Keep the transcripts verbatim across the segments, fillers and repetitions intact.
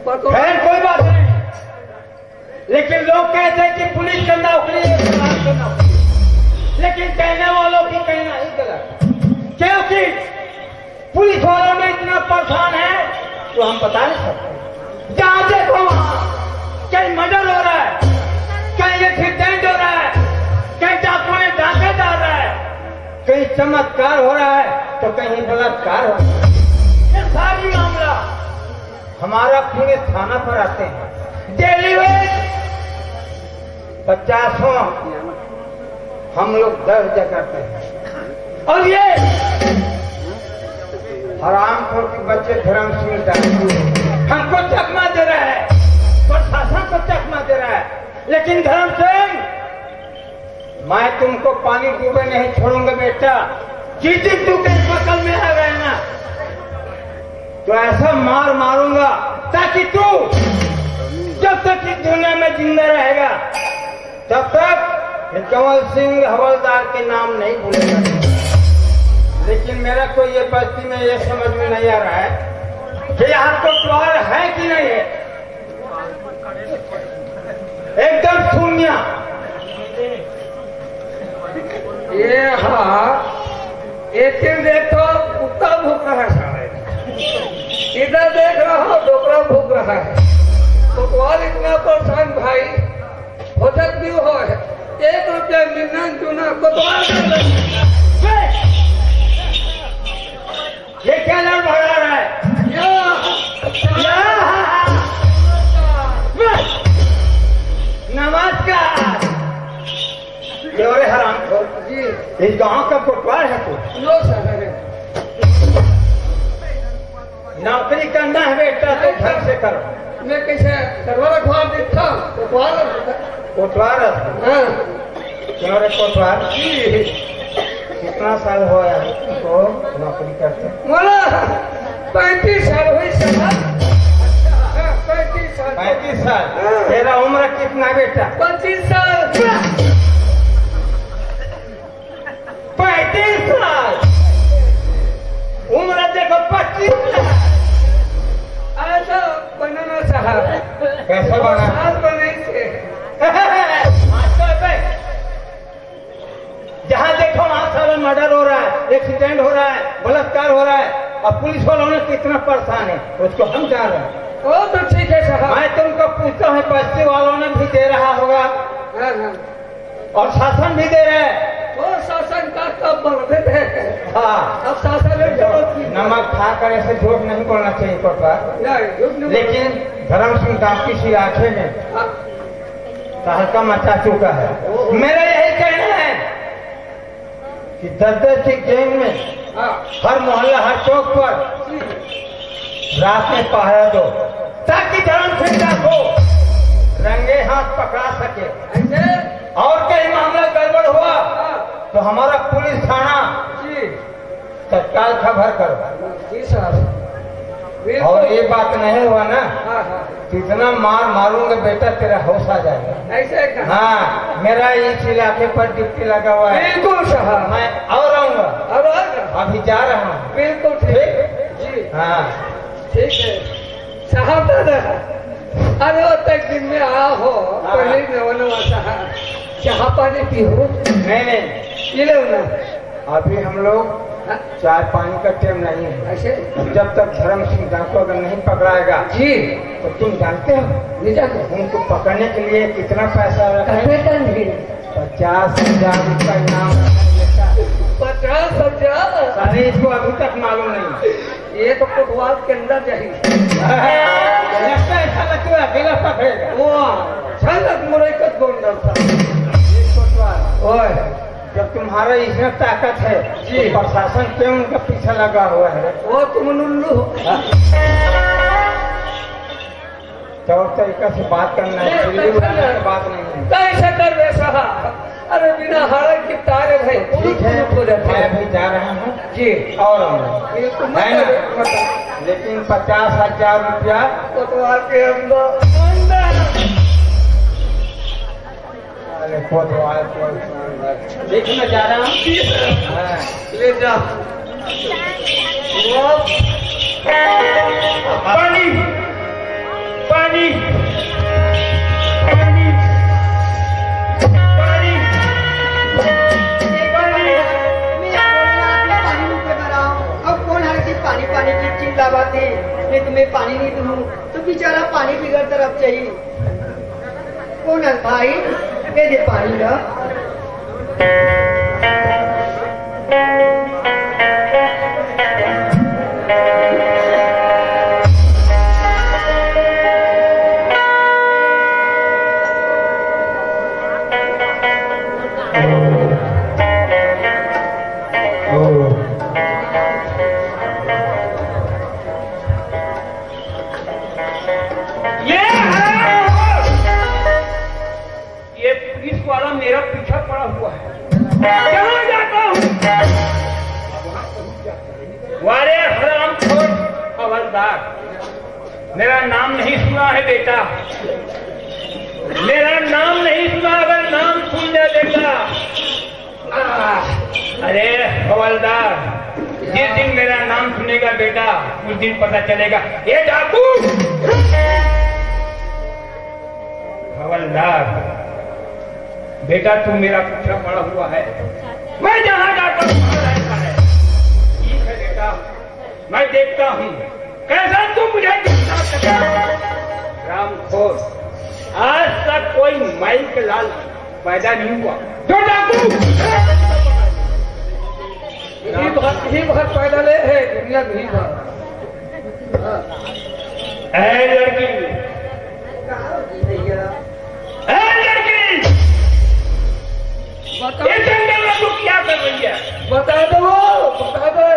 खैर, कोई बात नहीं, लेकिन लोग कहते हैं कि पुलिस का नौकरी है, सरकार का नौकरी। लेकिन कहने वालों की कहना ही गलत, क्योंकि पुलिस वालों में इतना परेशान है, तो हम बता नहीं सकते। जहाँ देखो वहाँ कहीं मर्डर हो रहा है, कहीं एक्सीडेंट हो रहा है, कहीं डाकू ने डाका डाल रहा है, कहीं चमत्कार हो रहा है, तो कहीं बलात्कार हो रहा है। ये सारी मामला हमारा पुलिस थाना पर आते हैं डेली वेज। पचासों हम लोग दर्ज करते हैं। और ये हरामखोर के बच्चे धर्म सिंह डाकू हमको चकमा दे रहा है, प्रशासन को चकमा दे रहा है। लेकिन धर्म सिंह, मैं तुमको पानी डूबे नहीं छोड़ूंगा बेटा। जिस दिन तू के बगल में आ गया ना, तो ऐसा मार मारूंगा ताकि तू जब तक इस दुनिया में जिंदा रहेगा तब तक ये कंवल सिंह हवलदार के नाम नहीं भूलेगा। लेकिन मेरा कोई ये बस्ती में ये समझ में नहीं आ रहा है कि यहाँ कोतवाल है कि नहीं है, एकदम शून्य। ये हाँ, एक दिन देखो कुत्ता भूख रहा है साले, इधर देख रहा हो डोकरा भूख रहा है। कोतवाल इतना परेशान भाई, भोजन भी हो है, एक रुपया मिलना जुना कोतवाल कर दे। ये क्या लड़ भड़ा रहा है? या, या, नमस्कार। ये रे हरामखोर, जी। इस गांव का कोतवाल है तू? नो सर। नौकरी करना है बेटा तो ढंग से करो। मैं कैसे करवा रखवा देखता, कोतवाल। कोतवाल? हाँ। क्यों रे कोतवाल? जी। कितना साल हुआ है तुमको नौकरी करते? मोला पैंतीस साल हुई साहब। हाँ, पैंतीस साल। पैंतीस साल? हाँ। तेरा उम्र कितना बेटा? पच्चीस साल। पैंतीस साल। उम्र देखो पच्चीस साल। ऐसा बनाना साहब। कैसा बना? साल बनाई से। मास्टर बे, जहाँ देखो वहाँ साला मर्डर हो रहा है, एक्सीडेंट हो रहा है, बलात्कार हो रहा है, और पुलिस वालों ने कितना परेशान है, उसको हम जान रहे हैं। वो तो ठीक है साहब। मैं तुमको पूछता हूँ, बस्ती वालों ने भी दे रहा होगा, हाँ, हाँ। और शासन भी दे रहे हैं। वो शासन का कब बढ़ते थे? हाँ। अब शासन में जरूरत नहीं। नमक खा कर ऐसे झूठ नहीं बोलना चाहिए कोतवाल। नहीं, झूठ नहीं बोलना। लेकिन धर्म सिंह डाकू इस इलाके में हाँ। तहलका मचा चुका है। मेरा यही कहना है कि दस दस की गैंग में हाँ। हर मोहल्ला, हर चौक पर रात में पहरा दो, ताकि धर्म सिंह डाकू रंगे हाथ पकड़ा सके। ऐसे? और कहीं मामला गड़बड़ हुआ हाँ। तो हमारा पुलिस थाना जी। तत्काल खबर करो। जी साहब। बिल्कुल। और ये बात नहीं हुआ ना, हाँ, हाँ। तो इतना मार मारूंगा बेटा, तेरा होश आ जाएगा। ऐसे कहा। हाँ, मेरा इस इलाके पर ड्यूटी लगा हुआ है। बिल्कुल साहब। मैं और आऊंगा। अब आऊंगा। अभी जा रहा हूँ। बिल्कुल ठीक। ठीक? जी। हाँ। ठीक है। साहब दादा, अरे वो तक दिन में आ हो, हाँ। पहले नवा नवा साहब, चाह पानी पी हो? नहीं, नहीं। पी लो ना। अभी हम लोग हाँ। चाय पानी का टाइम नहीं है। ऐसे? जब तक धर्म सिंह डाकू अगर नहीं पकड़ाएगा, जी। तो तुम जानते हो नहीं जानते। उनको पकड़ने के लिए कितना पैसा रखा है? कहते नहीं। पचास हजार रुपया इनाम रखा है बेटा। पचास हजार? अरे, इसको अभी तक मालूम नहीं। ये तो कोतवाल के अंदर जाएगी। लगता है ऐसा लगता है अकेला पकड़ेगा। वो संगत मुरई का गोंडल था। ये कोतवाल। ओए। जब तुम्हारा इसमें ताकत है, जी। तो प्रशासन क्यों उनका पीछे लगा हुआ है? वो तुम उल्लू हो। हाँ? तौर तरीका से बात करना है, नहीं, दिल्ली नहीं, में नहीं। बात नहीं है। कैसे कर दे साहब? अरे बिना हाड़े की तारे भाई, ठीक है, उलट हो जाते मैं हैं। अभी जा रहा हूँ। जी। और आऊंगा। बिल्कुल, है ना? मत करो, मत करो। लेकिन पचास हजार रुपया कोतवाल के अंदर। अरे कोतवाल, कोतवाल। देख, मैं जा रहा हूँ। हाँ। ले जा। पानी। मैं तुम्हें पानी नहीं दूँ तो बेचारा पानी बिगड़ तरफ चाहिए। कौन है भाई? दे दे पानी ना। ये है, ये पुलिस वाला मेरा पीछा पड़ा हुआ है। जहाँ जाता हूँ, वारे हरामखोर हवलदार, मेरा नाम नहीं सुना है बेटा, मेरा नाम नहीं सुना। अगर नाम सुन ले बेटा, आह, अरे हवलदार, जिस दिन मेरा नाम सुनेगा बेटा, उस दिन पता चलेगा। ये डाकू! हवलदार, बेटा, तू मेरा पीछा पड़ा हुआ है, मैं जहाँ जाता हूँ, वहाँ रहता है। ठीक है बेटा, मैं देखता हूँ, कैसा तू मुझे गिरफ्तार करता है। रामखोर, आज तक कोई माई के लाल पैदा नहीं हुआ। जो डाकू! ही भर, ही भर पैदा ले है, दुनिया में ही भर। ए लड़की, ए लड़की, बताओ। ये जंगल में तू क्या कर रही है? बता दो, बता दो।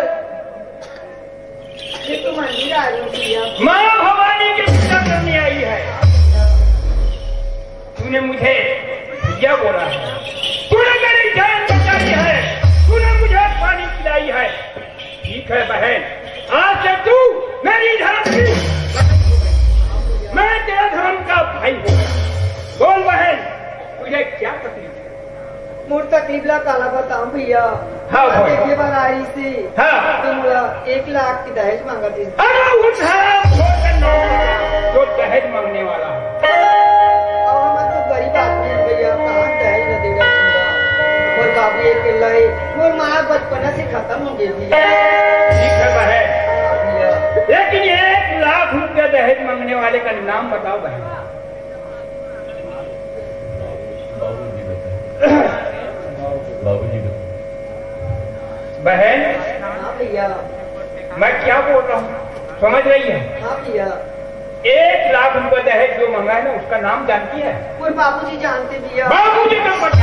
ये तो मंदिर आ रही है भैया। माँ भवानी की पूजा करने आई है। तूने मुझे भैया बोला है, तूने मेरी जान बचाई है, तूने मुझे पानी पिलाई है। ठीक है बहन, आज से तू मेरी धर्म की, मैं तेरा धर्म का भाई हूँ। बोल बहन, तुझे क्या तकलीफ है? मोर तकलीफ ला काला बताऊं भैया। हाँ भाई। देखे बर आई से। हाँ। तो मोला एक लाख की दहेज मांगत हे। अरे उठा, जो दहेज मांगने वाला है। और मैं तो गरीब आदमी हूँ भैया, कहाँ दहेज न देगा। मोर बाबू एक लाई, मोर माँ बचपना से खत्म हो गई थी। ठीक है बहन। हाँ भैया। लेकिन एक लाख रुपया दहेज मांगने वाले का नाम बताओ बहन। बाबूजी बताए। बाबूजी बताए। बहन, हाँ भैया। मैं क्या बोल रहा हूँ, समझ रही है? हाँ भैया। एक लाख रुपए दहेज जो मंगा है ना, उसका नाम जानती है? वो बाबूजी जानते भैया। बाबूजी का पता।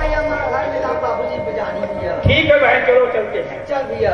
भैया, हमारा घर में नाम बाबूजी पे जानी भैया। ठीक है बहन, चलो चलते हैं। चल भैया।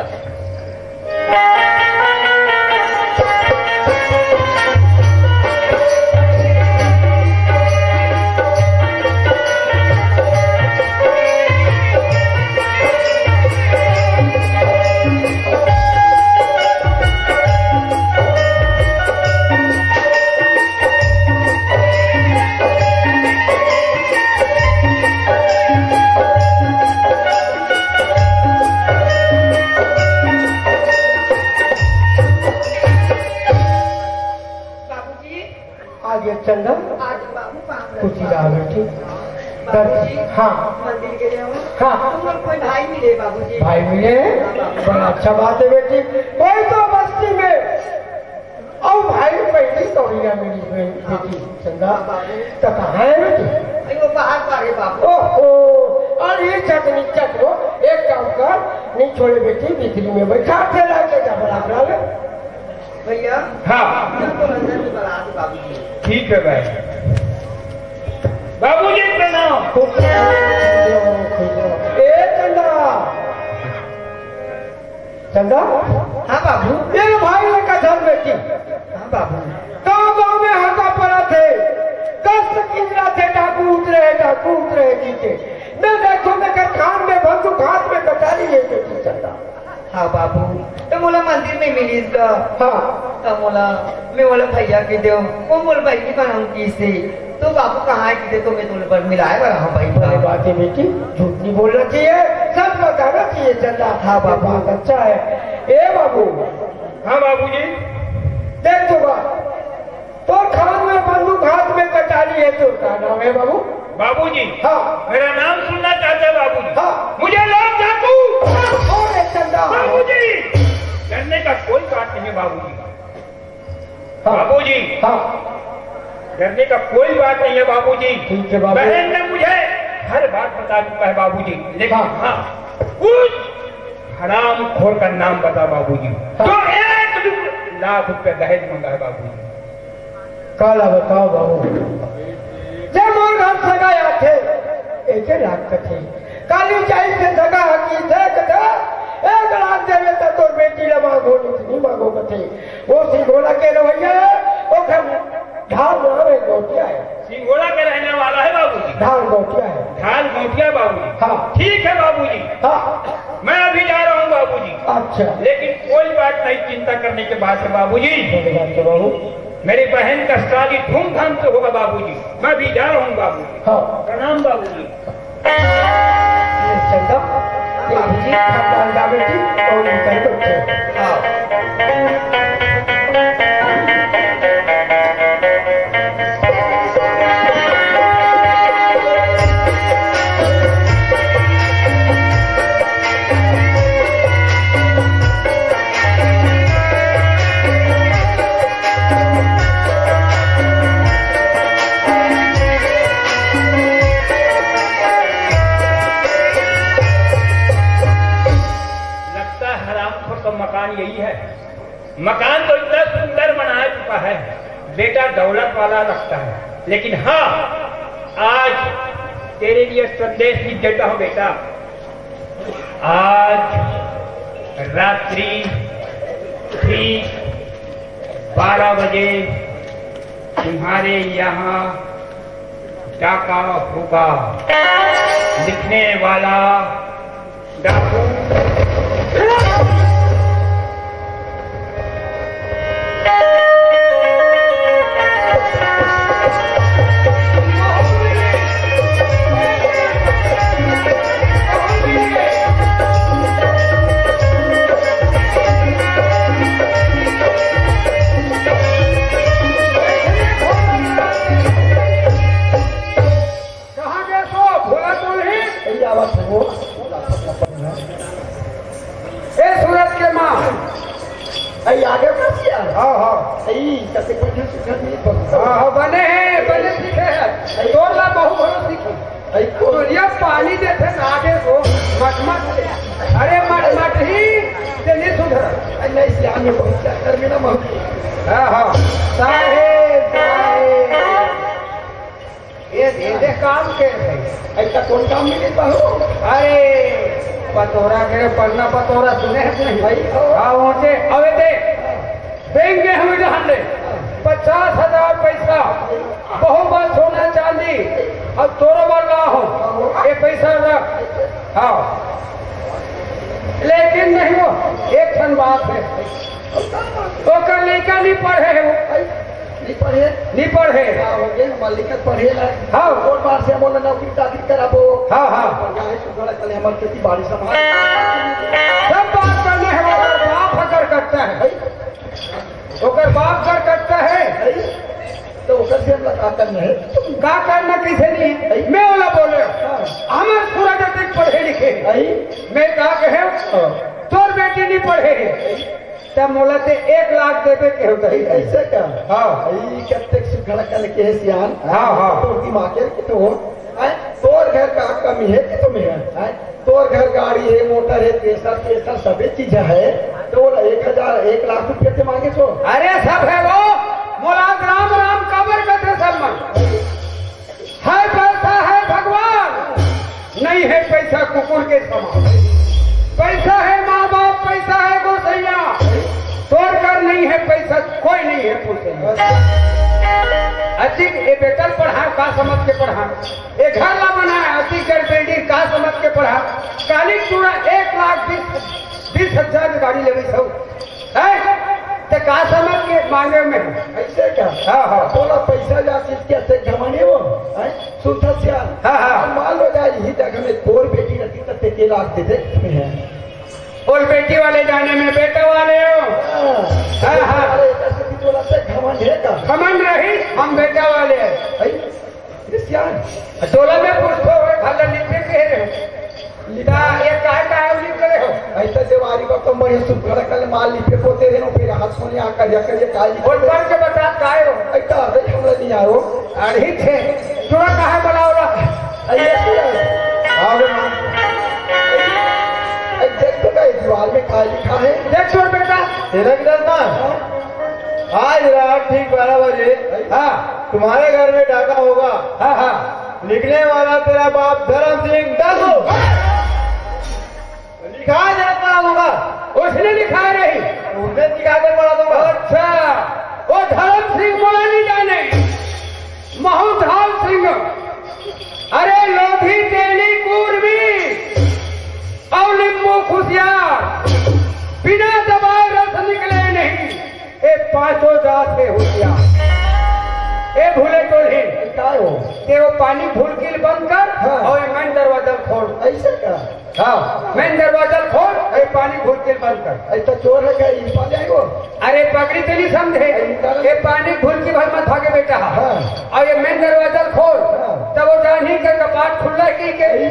बाबूजी। आ गया चंदा। आ गया बाबू, पाँव लग खुशी रहा बेटी। बाबूजी। हाँ। मंदिर गए हो? हाँ। तुम लोग कोई भाई मिले बाबूजी? भाई मिले? हाँ, बाबू। बड़ा अच्छा बात है बेटी। कोई तो बस्ती में और भाई पहली तोड़िया मिली हुई बेटी चंदा। हाँ, बाबू। तो कहाँ है बेटी? अरे, वो बाहर पा गए बाबू। ओहो, और ये छत नीचे को एक काम कर, नहीं छोड़े बेटी, भीतरी में बैठा, फैला के जा बड़ा बड़ा ले। भैया। हाँ। हम तो अंदर में बना दे बाबूजी। ठीक है भाई। बाबूजी प्रणाम। खुश रहो, खुश रहो, खुश रहो। ए चंदा। चंदा? हाँ बाबू। मेरे भाई ने कथा बेटी। हाँ बाबू। गाँव गाँव में हाथा पड़ा थे। कष्ट किंजरा थे, डाकू उतरे, डाकू उतरे जी के। मैं देखो मैं कर खान में बंदूक हाथ में कटारी लेके थी चंदा। हाँ बाबू, तो मोला मंदिर में मिलिस गा। हाँ। तो मोला, मैं मोला भैया के देव, वो मोला बहिनी बनाऊं किसे। तो बाबू कहाँ है किसे, तो मैं तोले पर मिलाए बर हाँ भाई। बड़ी बात है बेटी, झूठ नहीं बोलना चाहिए, सच बताना चाहिए चंदा। हाँ बाबू। बहुत अच्छा है। ए बाबू। हाँ बाबूजी। देख तो बात, तो खान में बंदूक हाथ में कटारी है, तो का नाम है बाबू? बाबूजी। हाँ। मेरा नाम सुनना चाहते हैं बाबूजी। हाँ। मुझे लोग डाकू। अरे चंदा। बाबूजी। डरने का कोई बात नहीं है बाबूजी। हाँ। बाबूजी। हाँ। डरने का कोई बात नहीं है बाबूजी। ठीक है बाबू। बहन ने मुझे हर बात बता चुका है बाबूजी, लेकिन हाँ। हाँ, उस हरामखोर का नाम बता बाबूजी, हाँ। जो एक लाख रुपए दहेज मांगा है बाबूजी। काला बताओ बाबू, जब मोर घर सगा आथे, एके लाख कथे। काली चाही से सगा हकी से कथे, एक लाख देवे त तोर बेटी ला मांगो, नहीं मांगो कथे। वो सिंगोला के रवैया है, वो घर धान नाम है, गौटिया है। सिंगोला के रहने वाला है बाबूजी। धान गौटिया है। धान गौटिया बाबूजी। हाँ। ठीक है बाबूजी। हाँ। मैं अभी जा रहा हूँ बाबूजी। अच्छा। लेकिन कोई बात नहीं, चिंता करने के बात है बाबूजी। कोई बात नहीं बाबू। मेरी बहन का शादी धूमधाम से होगा बाबूजी। मैं भी जा रहा हूँ बाबूजी। हाँ। प्रणाम बाबूजी। ये चंदा, ये अभिजीत खानदान का बेटी और इनका ही बच्चे। हाँ। लगता है हरामखोर का मकान यही है। मकान तो इतना सुंदर बना चुका है, बेटा दौलत वाला लगता है, लेकिन हाँ, आज तेरे लिए संदेश भी देता हूँ बेटा। आज रात्रि ठीक बारह बजे तुम्हारे यहाँ डाका होगा। लिखने वाला डाकू। कहाँ गए सो? भोला तो नहीं? यही आवत है वो। ए सूरज के माँ। यही आगे मत किया। हाँ, हाँ। यही कैसे कुछ सुझाव नहीं पड़ता। हाँ, हाँ, बने हैं, बने सीखे हैं। तोर ला बहुत भलो सीखी। यही को सूर्य पानी देथे ना आगे को मटमट। अरे मटमट ही से नहीं सुधर। नहीं, सियान में बहुत चक्कर में ना मत। हाँ, हाँ। साहेब, साहेब। ये, ये देख काम के है। ऐसा कौन काम मिले बहू? अरे, पतोरा के पन्ना पतोरा सुने हैं कि नहीं? भाई, ओ। हाँ, वो दे, अबे दे। बैंक में हमें जान दे। पचास हजार पैसा, बहु बार सोना चांदी, अब तोरो बार ला हो। ये पैसा रख। हाँ। लेकिन नहीं वो, एक ठन बात है। ओकर लइका नहीं पढ़े है वो। नहीं पढ़े? नहीं पढ़े। हाँ, हो गए, हमारे लइका पढ़े ला। हाँ। और बार से हम लोग नौकरी चाकरी कराबो। हाँ, हाँ। बढ़िया है, सुघड़ा कले हमारे खेती बाड़ी संभाल। सब बात करने हैं, ओकर बाप अगर करता है। भाई। ओकर बाप अगर करता है। भाई। तो ओकर से हम लोग का करना है? का करना कैसे नहीं? भाई। मैं वाला बोले। हाँ। हमारे सूरज अतिक पढ़े लिखे। भाई। मैं का कहे? हाँ। तोर बेटी नहीं पढ़े है। भाई। त मोला ते एक लाख देबे के होता है। ऐसे का? हाँ। ई कतेक सुघड़ा कल के है सियान। हाँ, हाँ। तोर दिमाग के तो हो। आय, तोर घर का कमी है कि तुम्हें है? आय, तोर घर गाड़ी है, मोटर है, प्रेशर, प्रेशर सभी चीज है। तो बोला एक हजार, एक लाख रुपया ते मांगे सो। अरे सब है वो, मोला राम राम काबर कथे सब मन। है पैसा है भगवान, नहीं है पैसा कुकुर के समान। पैसा है माँ बाप, पैसा है गोसैया, तोर कर नहीं है पैसा, कोई नहीं है पोसैया। अतिक ये बेटा पढ़ा, का समझ के पढ़ा, ये घर ला बना, अतिक कर बिल्डिंग का समझ के पढ़ा, काली पूरा एक लाख बीस, बीस हजार में गाड़ी लेवे सब। हैं? ते का समझ के मांगे में? ऐसे का? हाँ, हाँ। बोला पैसा जा चीज के अतिक घमंडी हो, हैं? सुनता सियान। हाँ, हाँ। मान लो जाए यही जगह में तोर बेटी रहती तो ते के लाख दे दे। और बेटी वाले जाने में बेटा वाले हो। हाँ। हाँ, हाँ। अरे, ऐसे भी बोला ते घमंड है का? घमंड रही, हम बेटा वाले हैं। भाई, ये सियान। टोला में पूछो, वे भला लिखे के रहे। लिखा। ये काहे, काहे लिख रहे हो? ऐसा देवारी पर तो बढ़िया सुघर कल माल लिपे पोते रहे, फिर हाथ सोनिया करिया करिया काली। और पढ़ के बता, काय हो? ऐसा अरे हमरा नहीं आयो। अरे छे, तोरा काहे बुलावला? अरे सुन। आओ रे माँ। ए, देख तो भाई, दीवार में काय लिखा है? देख छोड़ बेटा। तेरा किधर था? आज रात ठीक बारह बजे, हाँ। तुम्हारे घर में डाका होगा। हाँ, हाँ। निकलने वाला तेरा बाप धर्म सिंह डाकू। लिखा है, जरा पढ़ा दूंगा। उसने लिखा है नहीं। उसने लिखा कर पढ़ा दूंगा। अच्छा, वो धर्म सिंह बोला नहीं जाने, महूधाल सिंह, अरे लोधी तेली कूर्मी और नींबू खुशियार, बिना दबाए रस निकले नहीं। ए पांचों जात हे हुसियार। ए भूले टोली, काय हो? ते वो पानी भूलकिल बंद कर हाँ। और ये मेन दरवाजा खोल। ऐसा का? हाँ, मेन दरवाजा खोल, ये पानी भूलकिल बंद कर। ऐसा चोर है क्या? ये पानी आई वो? अरे पगड़ी तो नहीं समझे, अरे निकाल। ये पानी भूलकिल भर मत भागे बेटा। हाँ। और ये मेन दरवाजा खोल, हाँ। तब वो जानी के कपाट खुला की के। अरे।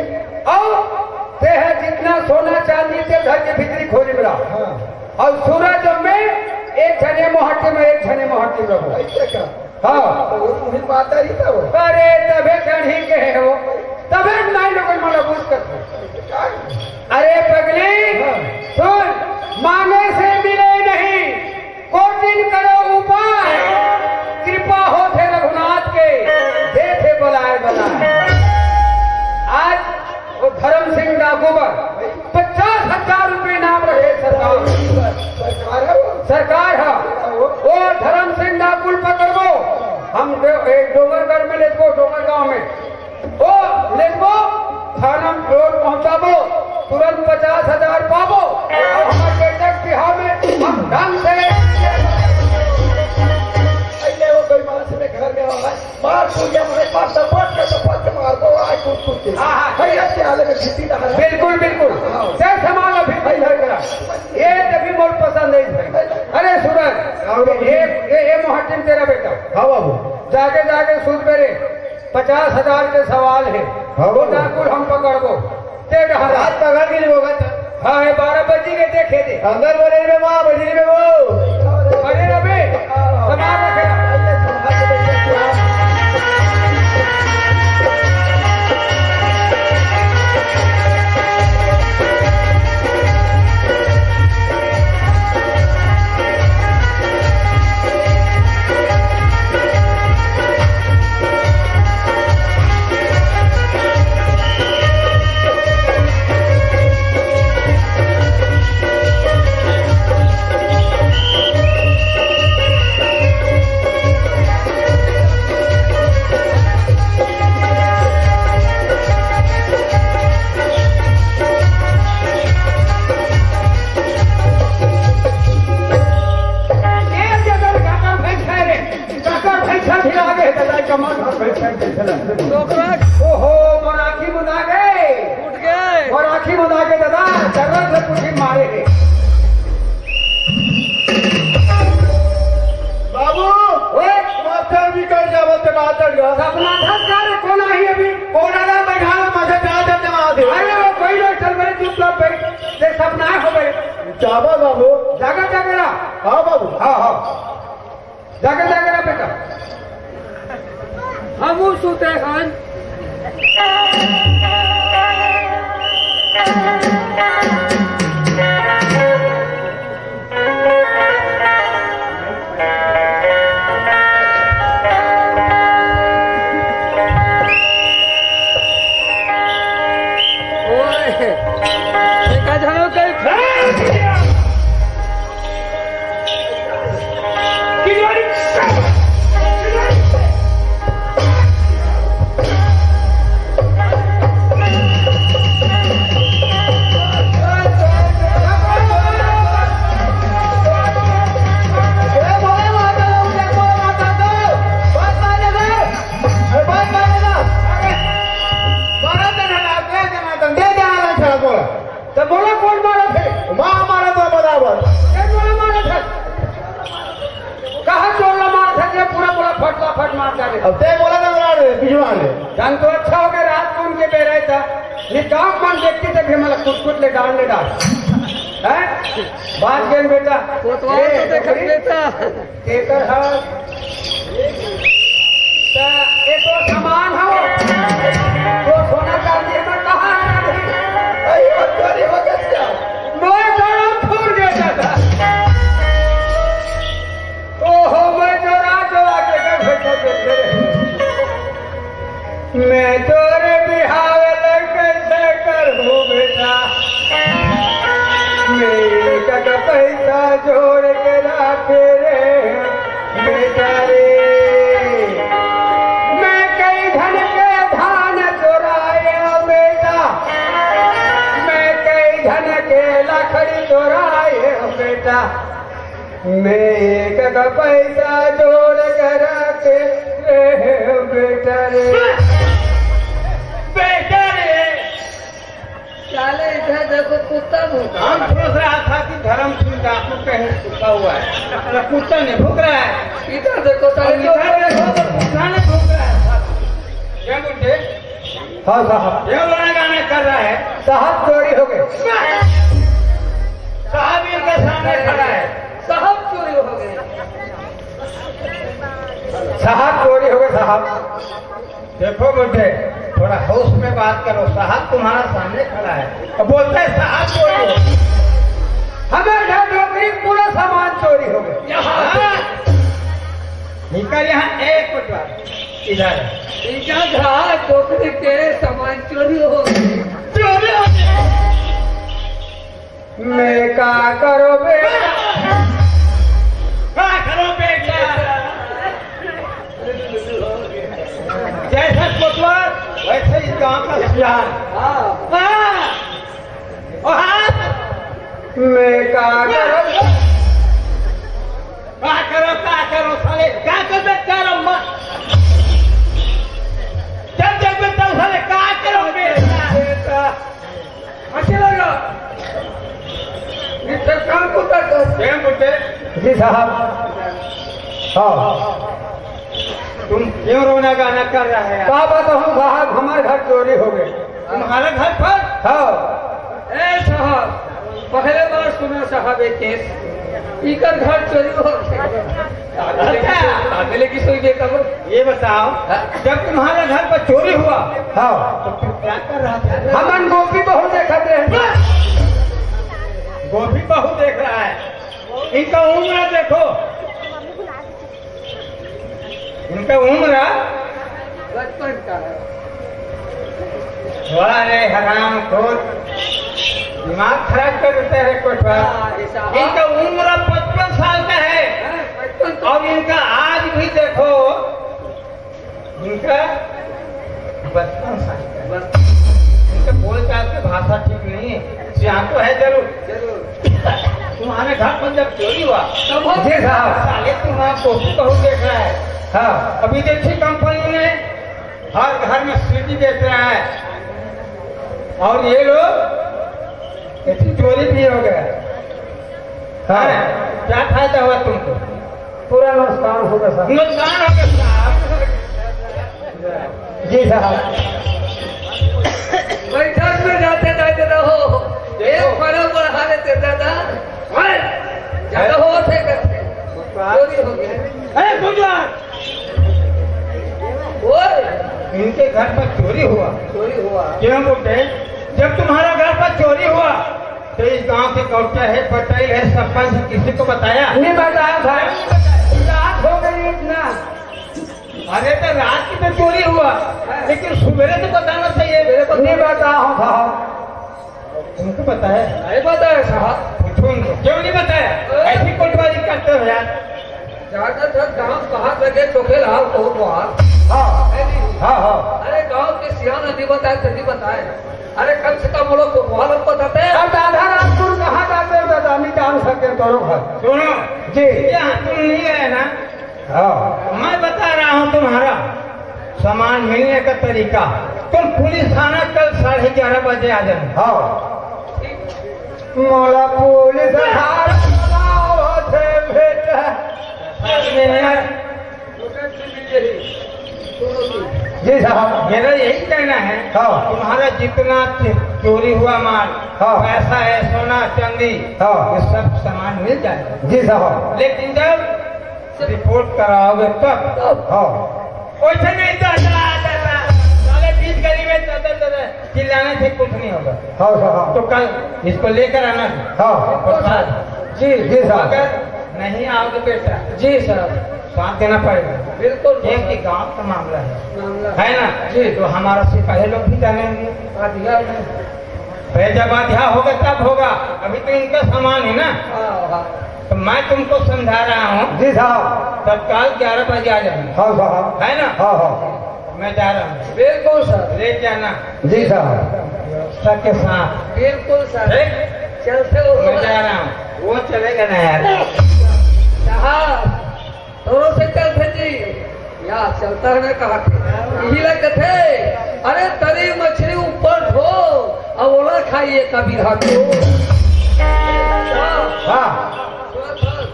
और ते है जितना सोना चांदी ते घर के भीतरी खोली में रहा। हाँ। और सूरज में एक झने मोहट्टी में, एक झने मोहट्टी में रहो। ऐसे का? हाँ। तो वो मुहिम बात आई था वो। अरे तबे चढ़ी के है वो, तबे नहीं लोग मना बुझ कर। अरे पगली, हाँ। सुन, मांगे से मिले नहीं, कोटिन करो उपाय, कृपा होथे रघुनाथ के, देथे बलाए बलाए। आज वो धर्म सिंह डाकू बर पचास हजार रुपये इनाम रखे सरकार। सरकार है वो। सरकार है। वो धर्म सिंह डाकू ल पकड़बो, हम डो-, एक डोंगरगढ़ में लेबो, डोंगरगांव में। ओ लेबो, थाना में लोग पहुंचाबो, तुरंत पचास हजार पाबो। और हमारे बेटे के बिहाव में हम ढंग से अइले वो बेईमान से घर में आ रहा है। मार पूजा मारे, मार, दबोच के, दबोच के मार दो, आए कूद कूद के। हाँ, हाँ। भैया के हाले में खेती ना है। बिल्कुल, बिल्कुल। हाँ। जय समाज अभी भाई, भाई, भाई। ये तभी मोर पसंद नहीं है। अरे सुरज, ये, ये, ये मोहटिन तेरा बेटा। हाँ बाबू। जाके, जाके सूद मेरे पचास हजार के सवाल है। हाँ वो बाबू। डाकुर हम पकड़बो। ते डहर। आज पकड़ के नहीं होगा तो। हाँ, ये बारह बजी के देखे दे। अंदर बोले रे माँ, बजी रे वो। अरे अबे, सामान रखे। काकर भैंसा भी लागे हे दादा, कमर भर भैंसा जैसे लगथे। ओहो, मोर आँखी मुंदा गे। उठ गे। मोर आँखी मुंदा गे दादा, जरूरत हे कुछ मारे हे। बाबू, ओए। मास्टर भी कर जावत हे, मास्टर का। सपना था क्या रे, कौन आई अभी? कौन आला बैठा है, मास्टर का जब जमा दे। अरे वो कोई नहीं, चल मेरे चुपचाप बैठ। ये सपना है हो गए। जावा बाबू। जागा, जागा ना। हाँ बाबू। हाँ, हाँ। जागे, जागे ना बेटा। हमू सुते हन। ओए, देखा जानो कहीं। त मोला कोन मारत हे? माँ मारत हे बराबर। ए, मोला मारत हे। कहाँ चोर ला मारत हे? पूरा, पूरा फट ला फट मार डारे। अब ते बोला ना मार दे, बिजवान ले। जान तो अच्छा हो गया, रात को उनके बेरा था। ये गाँव कौन देखते थे, भी हमारा कुट कुट ले डाल, ले डाल। हैं? बात गेन बेटा। कोतवाल ए, तो देखत नौकरी? बेटा। केकर ह? त ए तो सामान हो। तो सोना चांदी में कहाँ है अभी? अयो, चोरी हो गया क्या? मैं जरा फूल गया था। ओहो, मैं चोरा चोरा के घर भेजो, भेजो। मैं तोरे बिहाव ला कैसे करहूँ बेटा, मैं एक पैसा जोड़ के राखे रे बेटा रे। मैं कई झन के धान चोराए बेटा, मैं कई झन के लकड़ी चोराए बेटा, मैं एक का पैसा जोड़ के राखे रे बेटा रे। बेटा रे। साले इधर देखो, कुत्ता भूख हम सोच रहा था कि धर्म सिंह डाकू कहीं छुपा हुआ है। साला कुत्ता नहीं भूख रहा है। इधर देखो, साले हम इधर देखो तो कुत्ता नहीं भूख रहा है। क्या बोलते? हाँ साहब। ये गाना गाना कर रहा है। साहब चोरी हो गए। साहब इनके सामने खड़ा है। साहब चोरी हो गए। साहब चोरी हो गए साहब। देखो बेटे, थोड़ा होश में बात करो। साहब तुम्हारा सामने खड़ा है, अब बोलता है साहब चोरी हो गए। हमारे घर नौकरी पूरा सामान चोरी हो गए। यहाँ इनका यहाँ एक कोटवार इधर है। इनका घर नौकरी के सामान चोरी हो गए। चोरी हो गए। मैं का करो बेटा? का करो बेटा? जैसा कोतवाल वैसे ही गांव का सियान। हाँ। हाँ। ओ हाँ। मैं का करो? का करो, का करो साले, का करो, का करो मत। जब जब तब साले का करो बेटा? बेटा। अच्छे लगा। ये तो काम को करता है। क्या बोलते? जी साहब। हाँ। तुम क्यों रोना गाना कर रहा है? का बताऊं साहब, हमारे घर चोरी हो गए। तुम्हारे घर पर? हाँ। ए साहब, पहले बार सुना साहब ये केस। इकर घर चोरी हो गया। अच्छा। अगले की सोई बेटा बोल। ये बताओ, हाँ। जब तुम्हारे घर पर चोरी हुआ, हाँ। तो फिर क्या कर रहा था? हमन गोपी बहू देखत रहे। गोपी बहू देख रहा है। इनका उम्र देखो। इनका उम्र बचपन का है। वाह रे हरामखोर, दिमाग खराब कर देता है कोटवार। हाँ, ऐसा। इनका उम्र पचपन साल का है। हाँ, पचपन तो। और इनका आज भी देखो, इनका बचपन साल का है। बस। इनका बोलचाल की भाषा ठीक नहीं है। सियान तो है जरूर। जरूर। तुम्हारे घर पर जब चोरी हुआ, तब हम जी साहब। साले तुम्हारा कॉपी बहुत देख रहा है। हाँ। अभी देखिए कंपनी ने हर घर में सीडी बेच रहा है। और ये लोग, ऐसी चोरी भी हो गया। हाँ। हैं? क्या फायदा हुआ तुमको? पूरा नुकसान हो गया साहब। नुकसान हो गया साहब। जी साहब। बैठक में जाते जाते रहो, एक फरक बढ़ा लेते दादा। ज्यादा हो थे करते। चोरी हो गया। अरे गुरुद्वार। ओए। इनके घर पर चोरी हुआ। चोरी हुआ। क्यों बोलते हैं? जब तुम्हारा घर पर चोरी हुआ, तो इस गांव के कौड़िया है, पटेल है, सरपंच है, किसी को बताया? नहीं बताया भाई, रात हो गई इतना। अरे तो रात की तो चोरी हुआ, लेकिन सुबह तो बताना चाहिए। मेरे को नहीं बताया हूँ साहब। तुमको बताया? नहीं बताया साहब। पूछो उनको, क्यों नहीं बताया? ऐसी कोटवारी करते हो यार। ज्यादातर गांव कहाँ लगे तो खेल हाल को बाहर। हाँ। है नहीं? हाँ, हाँ। अरे गांव के सियान नहीं बताए तो नहीं बताए। अरे कम से कम वो लोग को वहाँ लोग बताते हैं। अब आधा रात को कहाँ जाते हो दादा, नहीं जान सकते दोनों घर। सुनो। जी। यहाँ तुम नहीं गए ना? हाँ। मैं बता रहा हूँ तुम्हारा सामान मिलने का तरीका। तुम पुलिस थाना कल साढ़े ग्यारह बजे आ जाना। हाँ। मोला पुलिस थाना बुलाओ थे बेटा। जी साहब। मेरा यही कहना है, हाँ। तुम्हारा जितना चोरी हुआ माल, हाँ। पैसा है, सोना, चांदी, हाँ। ये सब सामान मिल जाएगा। जी साहब। लेकिन जब रिपोर्ट कराओगे तब। हाँ। वैसे नहीं, दादा, दादा, साले बीच गली में दादा, दादा चिल्लाने से कुछ नहीं होगा। हाँ साहब। तो कल इसको लेकर आना। हाँ। और साथ जी, जी साहब। अगर नहीं आओगे बेटा, जी साहब। साथ देना पड़ेगा। बिल्कुल। क्योंकि गांव का मामला है। मामला। है ना? जी। तो हमारा सिपाही लोग भी जानेंगे। हाँ, दिया है। भाई, जब आध्या होगा तब होगा, अभी तो इनका सामान है ना। हाँ, हाँ। तो मैं तुमको समझा रहा हूँ। जी साहब। तत्काल ग्यारह बजे आ जाना। हाँ साहब। है ना? हाँ, हाँ। मैं जा रहा हूँ। बिल्कुल सर। ले जाना। जी साहब। सबके साथ। बिल्कुल सर। ठीक? चलते हो। मैं जा रहा हूँ। वो चलेगा ना यार। साहब, तोरो से चलथे जी। या चलता है ना, कहा थे। यही लग थे। अरे, तरी मछली ऊपर धो, अब ओला खाइए कभी रात को। हाँ।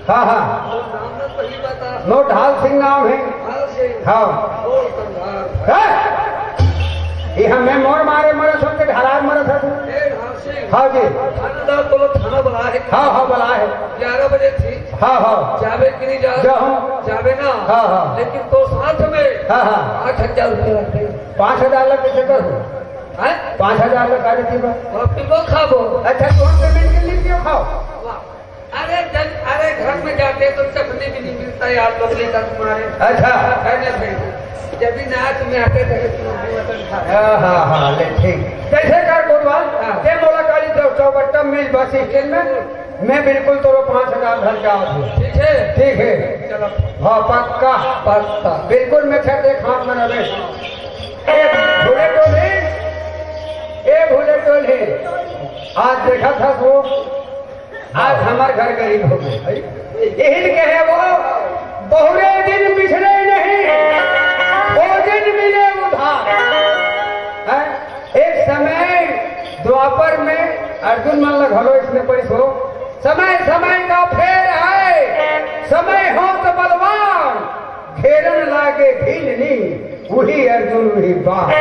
हाँ, हाँ। नाम ना सही बता। नो, ढाल सिंह नाम है। ढाल सिंह। हाँ। बोल संघार। हाँ। ये हमें मोर मारे, मरे सबके ढालार मरे सब। ए, ढाल सिंह। हाँ जी। थानेदार तो लोग थाना बुला है। हाँ, हाँ, बुला है। ग्यारह बजे थी। हाँ, हाँ। जावे कि नहीं जावे? जाहूँ। जावे ना? हाँ, हाँ। लेकिन तो साथ में हाँ, हाँ। पाँच हजार रुपये रख दे। पाँच हजार ला कैसे करूँ? हैं? पाँच हजार ला का देती बा? और फिर वो खाबो। अच्छा, तो हम पेमेंट के लिए क्यों खाओ? वाह। अरे जन, अरे घर में जाते तो चटनी भी नहीं मिलता यार, लोग लेकर तुम्हारे। अच्छा। है ना भाई? जब भी नाच में आते थे तो तुम अपने वतन खा। हाँ, हाँ, हाँ, ले ठीक। कैसे कर कोतवाल? हाँ। ते मोला काली चौ-, चौबट्टा मिल बस स्टैंड में। मैं बिल्कुल तोरो पाँच हजार घर के आवत हूँ। ठीक है? ठीक है। चलो। हाँ, पक्का। पक्का। बिल्कुल, मैं छठ एक हाथ में रहे। ए भूले टोले, ए भूले टोले, आज देखा था वो, आज हमार घर गरीब हो गए। यही कहे वो, बहुरे दिन बिछड़े नहीं, भोजन मिले उधार। हैं? एक समय द्वापर में अर्जुन मन ल घलो इसने पढ़िस हो, समय समय का फेर है, समय हो तो बलवान, घेरन लागे भीलनी, वही अर्जुन वही बाण।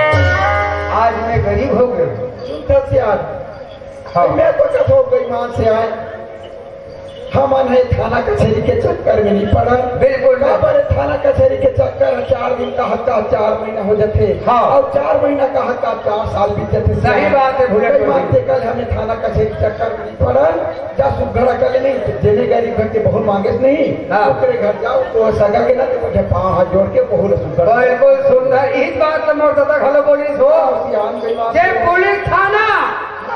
आज मैं गरीब हो गया। सुन तो सियार, हाँ। मैं तो कथो बेईमान से आए। हमन हे थाना कचहरी के चक्कर में नहीं पड़न। बिल्कुल नहीं। काबर थाना कचहरी के चक्कर ह चार दिन का हक का चार महीना हो जाथे। हाँ। और चार महीना का हक का चार साल बीत जाथे। सही बात है, भूले बेईमान टोले। ते कल हमें थाना कचहरी के चक्कर में नहीं पड़न। जा सुघड़ा कर ले नहीं, जेने गरीब घर के बहुत मांगेस नहीं। हाँ। ओकरे घर जाओ, तो सगा के ना, तो उठे पाँव हाथ जोड़ के बहुत सुघड़ा। बिल्कुल सुंदर। इस बात से मोर दादा घलो बोलिस हो। सियान बेईमान जे से। पुलिस थाना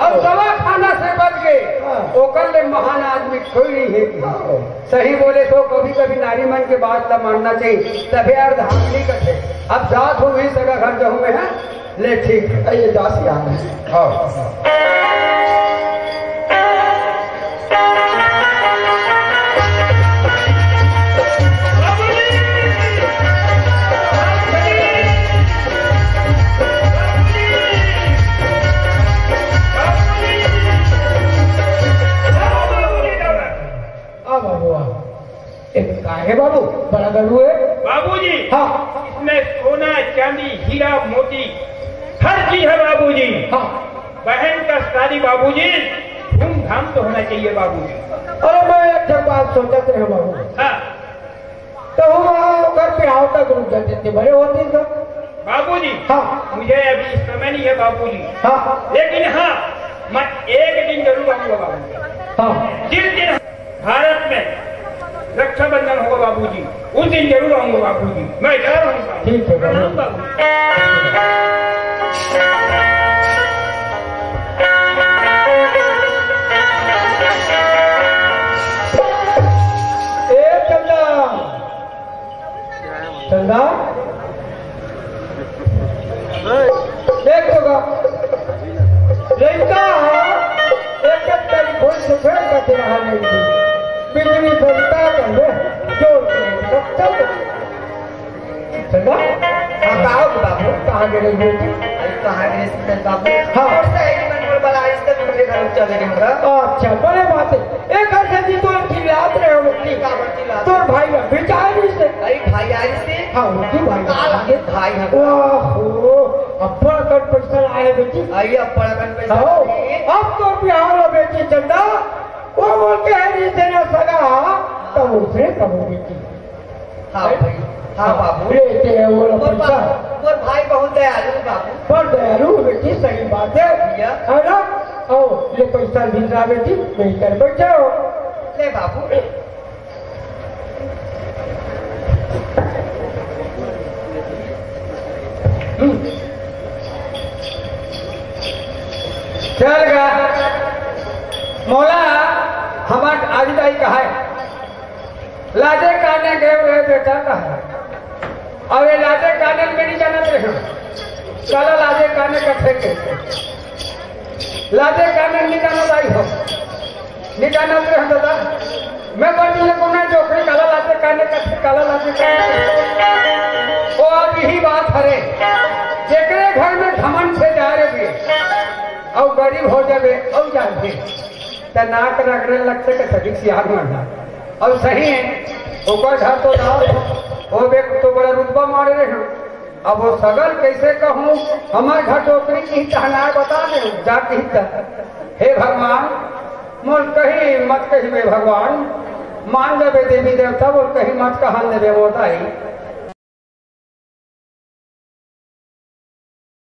और दवाखाना से बच गए, हाँ। ओकर ले महान आदमी कोई नहीं है। हाँ। सही बोले तो कभी-कभी नारी मन के बात ला मानना चाहिए, तभे अर्धांगिनी कथे। अब जात हो वही सगा घर जहूँ में है, ले ठीक है, ये दासी आ गई। हाँ। आ बाबू, आ। एक का है बाबू, बड़ा गलू है। बाबूजी, हाँ। इसमें सोना, चांदी, हीरा, मोती, हर चीज है बाबूजी। हाँ। बहन का शादी बाबूजी, धूमधाम तो होना चाहिए बाबूजी। अरे, मैं एक ठे बात सोचत रहे बाबू। हाँ। तो हम ओकर बिहाव तक रुक जाते थे, बड़े होते तो। बाबूजी, हाँ। मुझे अभी समय नहीं है बाबूजी। हाँ। लेकिन हाँ, मैं एक दिन जरूर आऊंगा बाबूजी। हाँ। जिस दिन भारत में रक्षाबंधन होगा बाबूजी, उस दिन जरूर आऊंगा बाबूजी। मैं जा रहा हूँ बाबू। ठीक है, बाबू। प्रणाम बाबू। ए चंदा, चंदा, देख तो का, लइका ह, एक एक टेलीफोन से फेर करते रहा नहीं। बिजली से उतार कर ले, जोर से, सब चल। चंदा, हाँ, का हो बाबू? कहाँ गए रहे बेटी? अरे, कहाँ गए रहे बाबू? हाँ। और सहेली मन बोल बला, इस तक मेरे घर चले गए होगा। अच्छा, बड़े बात है। एक घर से जी तो चिल्लात रहे हो बेटी। का बड़ती बात? तोर भाई अभी जा रही से। अरे, भाई आ रही से? हाँ, वो भी भाई। का लगे भाई हम? ओहो, अब्बड़ अकन पैसा लाए बेटी। अरे, अब्बड़ अकन पैसा हाँ। लाए। अब तो बिहाव ला बेटी चंदा, वो बोल के है जी तेरा सगा, तब उसने कबो बेटी। हाँ भाई, हाँ बाबू। लेते हैं वो लोग मोर पैसा। बा-, मोर भाई बहुत दयालु है बाबू। पर दयालु हो बेटी, सही बात है। भैया। है ना? आओ, ये पैसा भिजवा बेटी, मैं इधर बैठे हो। ले बाबू। चल गा, मोला हमार आजी दाई कहा है, लाजे काने गए रहे बेटा कहा। अब ये लाजे काने में नहीं जाना रहे, साला लाजे काने कथे के। लाजे काने निकालना दाई हो, निकालना रहे दादा। मैं बड़ी ये कोना डोकरी काला लाजे काने कथे, काला लाजे काने। ओ अब यही बात हरे, जेकरे घर में घमंड से जा रे भी, और गरीब हो जावे, और जान भी, त नाक रगड़े लगते के सभी सियार मारना। और सही है, ओकर घर तो दाव, वो बेक तो बड़ा रुतबा मारे रहे। अब वो सगल कैसे कहूँ, हमार घर डोकरी की तहनार बता दे, जा की त। हे भगवान, मोल कही मत कही बे भगवान, मान लेबे देवी देवता, बोल कही मत कहन देबे मोर दाई।